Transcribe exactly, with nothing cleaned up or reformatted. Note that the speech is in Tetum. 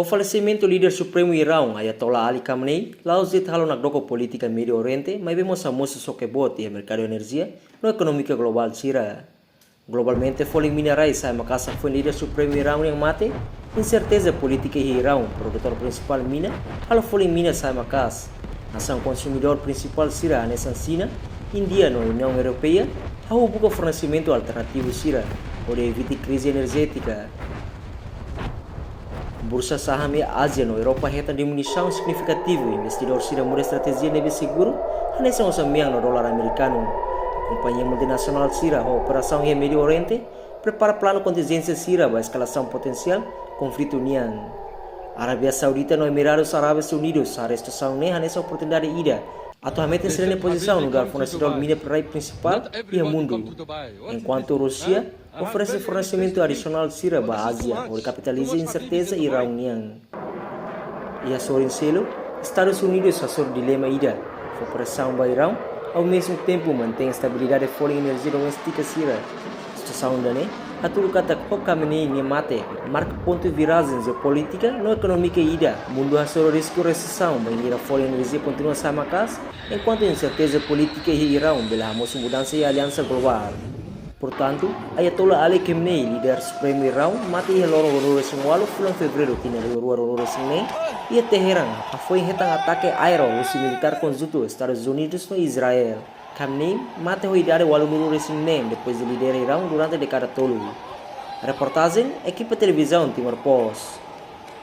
Ho falesimentu líder supremu Iraun, Ayatollah Ali Khamenei, la'ós de'it halo nakdoko polítika Médiu Oriente, maibé mós hamosu xoke boot iha merkadu enerjia no ekonómika globál sira. Globalmente, folin mina rai sa'e maka'as hafoin líder supremu Iraun nian mate, inserteza polítika iha Iraun, produtór prinsipál mina, halo folin mina sa'e maka'as. Nasaun konsumidór prinsipál sira hanesan Xina, Índia no Uniaun Europeia, hahú buka fornesimentu alternativu sira, hodi evita krize enerjétika. Bursa saham iha Ázia no Europa hetan diminuisaun signifikativu, investidór sira muda estratéjia ne'ebé seguru, hanesan uza mean no dolar amerikanu. Kompañia multinasionál sira ho operasaun iha Médiu Oriente prepara planu kontinjénsia sira ba eskalasaun potensiál konflitu nian. Arábia Saudita no Emiradus Árabes Unidus haree situasaun ne'e hanesan oportunidade ida atu hametin sira-nia pozisaun nu'udar fornesedór mina rai prinsipál iha mundu, enkuantu Rúsia oferese fornesimentu adisionál sira ba Ázia hodi kapitaliza inserteza Iraun nian. Iha sorin seluk, Estadus Unidus hasoru dilema ida, fó presaun ba Iraun, ao mesmu tempu mantein estabilidade folin enerjia doméstika sira. Situasaun ida-ne'e hatudu katak ho Khamenei nia mate marka pontu virajen jeopolítika no ekonómika ida. Mundu hasoru risku resesaun bainhira folin enerjia kontinua sa'e maka'as, enkuantu inserteza polítika iha Iraun bele hamosu mudansa iha aliansa globál. Portantu, Ayatollah Ali Khamenei, líder supremu Iraun, mate iha loron ruanulu-resin-ualu fulan Fevereiru tinan rua ruanulu-resin-neen, iha Teheran, hafoin hetan atake aéreu husi militár konjuntu Estadus Unidus no Israel. Khamenei mate ho idade ualunulu-resin-neen depois de lidera Iraun durante dékada tolu. Reportajen, ekipa televizaun Timor Post.